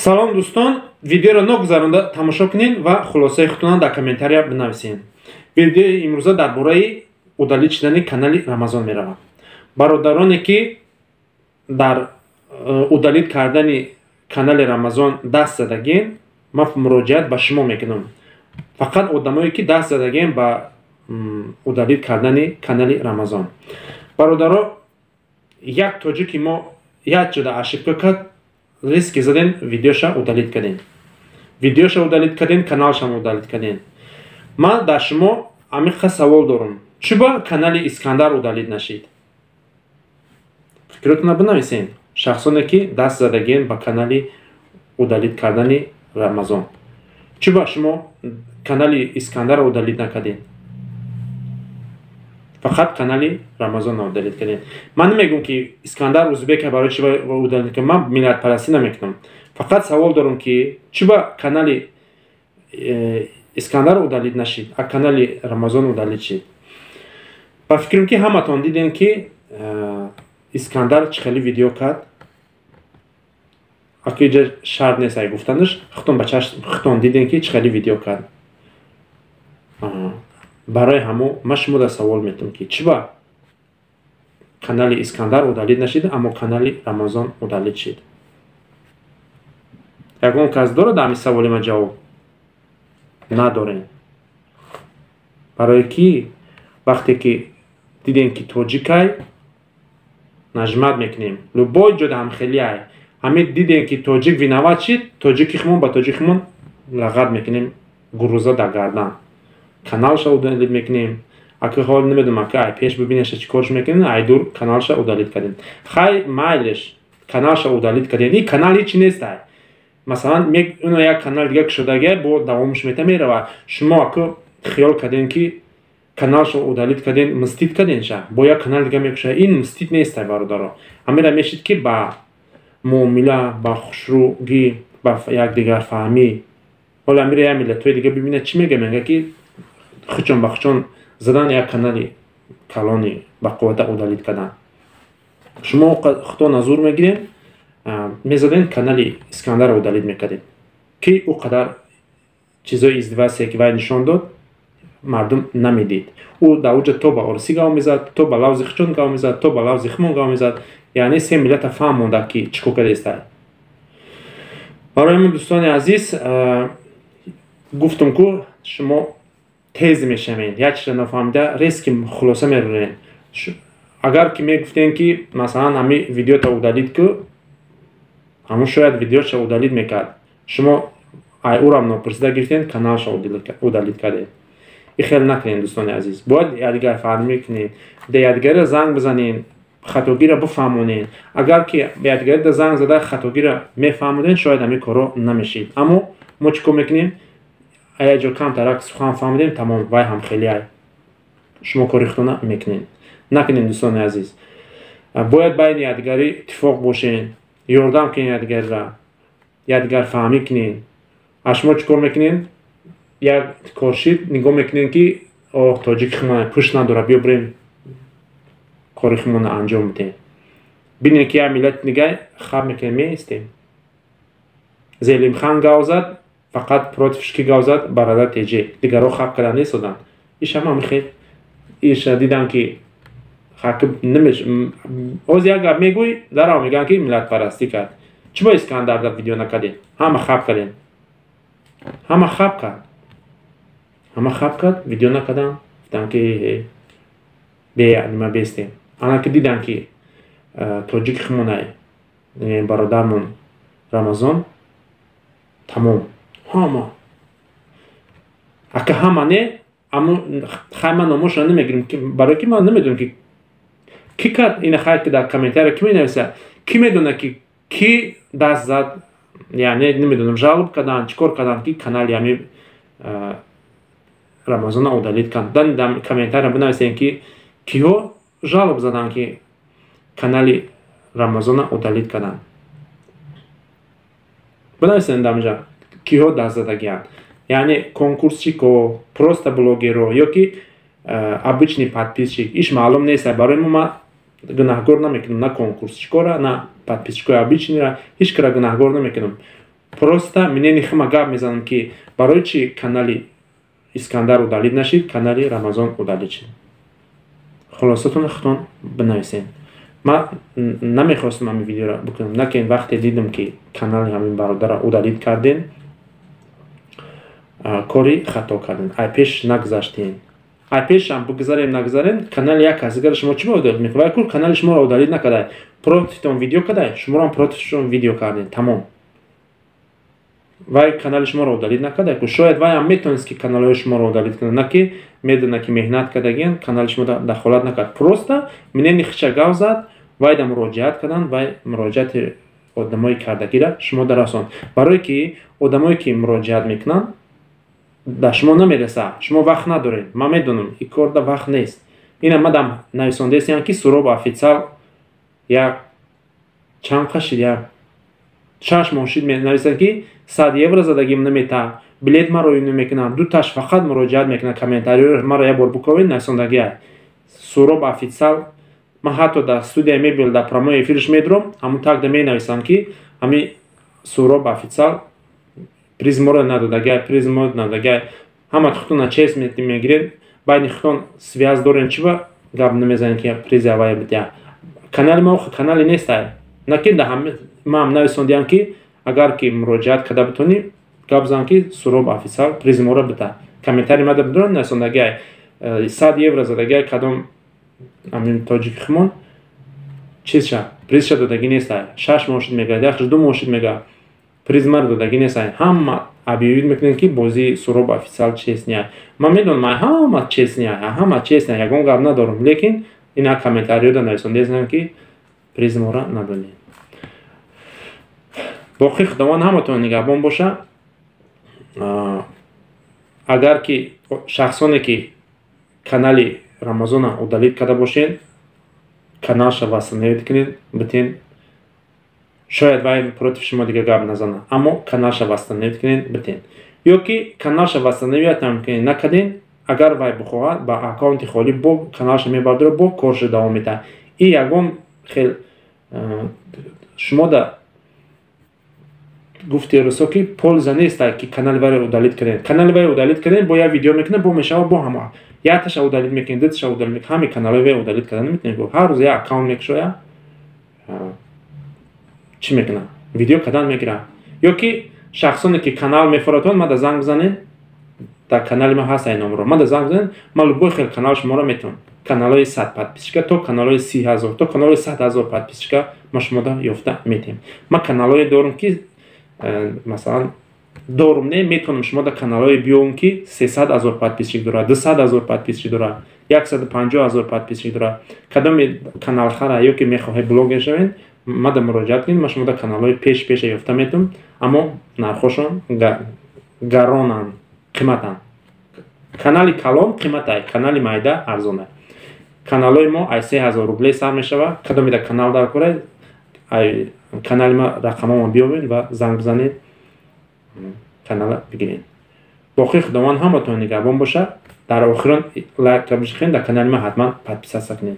Салом, дӯстон! Видеоро ногузаронда тамошо кунед ва хулосаи худтонро дар комментария бинависед. Видеои имрӯза дар бораи удалить шудани канали Рамазон меравад. Бародароне, ки дар удалить кардани канали Рамазон даст задагем, ман муроҷиат ба шумо мекунам. Фақат одамое, ки даст задагем ба удалить кардани канали Рамазон. Бародаро, як тоҷики мо як ҷода ошибка кард, резко заден, видеоша удалить кардем, видеоша удалить кардем, каналшам удалить кардем. Ман дар шумо амиқа савол дорам: чӯба канали Искандар удалить нашид? Фикротона бинависен, шахсоне, ки даст задагем ба канали удалить кардани Рамазон. Чӯба шумо канали Искандарро удалить накардем, фақат канали Рамазонро удалить кардем? Ман намегӯм, ки Искандар узбека, барои чи удалить кардем. Ман миллатпарастӣ намекунам, фақат савол дорам, ки чӯба канали Искандар удалить нашид, а канали Рамазон удалить шид? Ба фикрам, ки ҳаматон дидем, ки Искандар чӣ хеле видео кард. Аки иҷа шарт нест ай гуфтанаш, худтон ба чашм худтон дидем, ки чӣ хеле видео кард. Барои ҳамо ман шумода савол метавам, ки чӣ ба канали Искандар удалить нашид, аммо канали Рамазон удалить шид? Ягон кас дорад ҳамин саволи ман ҷавоб? Надорем. Барое ки вақте ки дидем, ки тоҷикай, нажмат мекунем. Любой ҷода ҳамхелиай. Ҳамин дидем, ки тоҷик виноват шид, тоҷики хумон ба тоҷики хумон лағат мекунем, гуруза дар гардан, каналша удалить мекунем. Аки ҳол намедонам, аки ай пеш бибинеша, чӣ корш мекунем. Айдур каналша удалить кардем. Хай, майлеш, каналша удалить кардем, ин канал ҳичи нестай. Масалан, уно як канал дига кушодагия, бо давомаш мета мерава. Шумо аку хиёл кардем, ки каналшо удалить кардем, мстить карденша, бо як канал дига мекушад. Ин мстить нестай, бародаро. Ҳамира мешид, ки ба муомила, ба хушрӯгӣ, ба якдигарфаҳмӣ. Ҳоло амира як миллатҳои дига бибинад, чӣ мега? Мега, ки хучон ба хучон задан, як канали калони ба қуввата удалить кардан. Шумо худо назур мегирем, мезаден, канали Искандарро удалить мекардед, ки ӯ қадар чизои издевация, ки вай нишон дод, мардум намедид. Ӯ дар уҷа то ба орисӣ гав мезад, то ба лавзи хучон гав мезад, то ба лавзи хумон гав мезад. Яъне се миллата фаҳм монда, ки чӣ кор кардааста. Барои мо, дӯстони азиз, гуфтум ку, шумо тез мешавед, як чизро нафаҳмида резко хулоса меронед. Агар ки мегуфтем, ки масалан, ҳами видеота удалить ку, ҳамун шояд видеоша удалить мекард. Шумо ай урам нопурсида гирифтен, каналша удалить кардед. И хел накунед, дӯстони азиз. Бояд якдигар фаҳмӣ кунед, да якдигарро занг бизанед, хатогиро бифаҳмонед. Агар ки якдигарида занг зада, хатогиро мефаҳмонед, шояд ҳамин корҳо намешид. Аммо мо чӣ кор мекунем? Як ҷо камтарак сухан фаҳмидем, тамом, вай ҳам хеле. Шумо кори худтона мекунед. Накунед, дӯстони азиз. Бояд байни якдигарӣ иттифоқ бошед, ёрдам кунед якдигарра, якдигарфаҳмӣ кунед. А шумо чӣ кор мекунед? Як коршид, нигоҳ мекунед, ки оҳ, тоҷики хумона пушт надорад, биё бирем, кори хумона анҷом бидем. Бинед, ки як миллати дига, хаб мекунем, меистем. Зелимхан гав зад, фақат против ки гав зад бародар теҷе, дигарҳо хаб карда нестоданд. Ишам ҳамихел иша дидам, ки намеш оз як гап мегӯй, дарав мегӯянд, ки миллатпарастӣ кард. Чӣ бо Искандар дар видео накардем? Ҳама хаб кардем, ҳама хаб кард, ҳама хаб кард, видео накардам. Гуфтам, ки бе нима бестем. Ана ки дидам, ки тоҷики хумонай, бародармон Рамазон, тамом, ҳама ака, ҳама не, аммо хай, ман номошро намегирем, барое ки ман намедонам, ки кӣ кард ина. Хай, ки дар комментария ки менависа, кӣ медонад, ки кӣ даст зад? Яъне намедонам, жалоб кардан, чӣ кор кардан, ки канали ҳами Рамазона удалить кард. Дар комментария бинависем, ки киҳо жалоб заданд, ки канали Рамазона удалить карданд. Бинависем дамҷа, киҳо даст задагианд, яъне конкурсчико, просто блогеро ё ки обычный подписчик. Иш маълум нест барои мо. Ман гунаҳгор намекунам на конкурсчикора, на подписчикои обычныйра, ҳеҷ кара гунаҳгор намекунам. Просто мнение хима гап мезанам, ки барои чи канали Искандар удалить нашид, канали Рамазон удалить шид. Хулосатон худтон бинависед. Ман намехостам ҳамин видеоро бикунам, лекин вақте дидам, ки канали ҳамин бародарро удалить кардем, кори хато кардем. Ай пеш нагузаштем, ай пешам бигзарем, нагзарем, канали як касигара шумо чӣ удалить мекунед? Вай ку канали шуморо удалить накардай, против тон видео кадай, шуморо против шон видео кардем, тамом. Вай канали шуморо удалить накардай ку. Шояд вайам метавонист, ки каналҳои шуморо удалить кунад, на ки медона, ки меҳнат кардагиен, канали шумо дахолат накард. Просто мнение хича гав зад, вайда муроҷиат карданд, вай муроҷиати одамои кардагира шумо дарасонд. Барое ки одамое ки муроҷиат мекунанд, ба шумо намераса, шумо вақт надоред. Ман медонам, ин корда вақт нест. Ина мадам нависондаистам, ки Суроб Официал як чанд қашид, як 6 моҳ шид, менависад, ки 100 евро задагим намета, билет маро ин намекунам, дуташ фақат муроҷиат мекунад. Комментариёро маро як бор буковед, нависондагия Суроб Официал. Ман ҳатто дар студияи мебел, дар прямой эфирш медурам, ҳамун такда менависам, ки ҳами Суроб Официал приз моро надодагай, приз моро надодагай. Ҳама худтона чест мегиред, байни худтон связь дорем, чи ба гап намезанем, ки призи авая бидя? Канали ма канале нестай, на ки ман нависондиям, ки агар ки муроҷиат карда битонӣ, гап зан, ки Суроб Официал призи моро бита. Комментари мада бидорам, нависондагай, 100 евро задагай кадом ҳамин тоҷики химон, чизша призша додагӣ нестай, 6 моҳ шуд мега, яхш 2 моҳ шуд мега, приз маро додагӣ нестай. Ҳама объявить мекунед, ки бозии Суроб Официал честный. Ман медонам, ҳама честный, ҳама честный, ягон гап надорам, лекин ина комментариёда нависондезам, ки приз моро надодем. Боқӣ Худованд ҳаматон нигаҳбон боша. Агар ки шахсоне ки канали Рамазона удалить карда бошед, каналша восстановить кунед, битен. Шояд вай против шумо дига гап назана, аммо каналша восстановить кунед, битен. Ё ки каналша восстановить кунед, накарден, агар вай бихоҳад, ба аккаунти холӣ бо каналша мебардора, бо корша давом медиҳад. И ягон хел шумо да гуфти русо, ки польза нест, ки канали вайро удалить кардем. Канали вайро удалить кардем, бо як видео мекунем, бо мешава, бо ҳама якташа удалить мекунем, дуташа удалить мекунем, ҳами каналҳои вай удалить карда наметонем. Ҳар рӯз як аккаунт мекушоя, чӣ мекунад, видео кардан мегирад. Ё ки шахсоне ки канал мефуратон, мада занг бизанед, дар канали ма ҳаст ай номро, мада занг бизанед, ман любой хел канал шуморо метавонам, каналҳои 100 подписчика то каналҳои 30 000, то каналҳои 100 000 подписчика ма шумода ёфта метиҳем. Ман каналҳое дорам, ки масалан, дорум не, метавонам шумо дар каналҳое биёвам, ки 300 000 подписчик дорад, 200 000 подписчик дорад, 150 000 подписчик дорад. Кадоме каналхара ё ки мехоҳед блогер шавед, мада муроҷиат кунед, ман шумо дар каналҳои пеш пеша ёфта метавонам, аммо нархҳошон гаронанд, қиматанд. Канали калон қиматай, канали майда арзонай. Каналҳои мо ай 3000 рубле сар мешавад. Кадоме дар канал дар кора, ай канали ма рақамома биёбед ва занг бизанед, канала бигиред. Боқӣ Худованд ҳаматон нигаҳбон бошад. Дар охирон лайк бишихед, дар канали ма ҳатман подписаться кунед.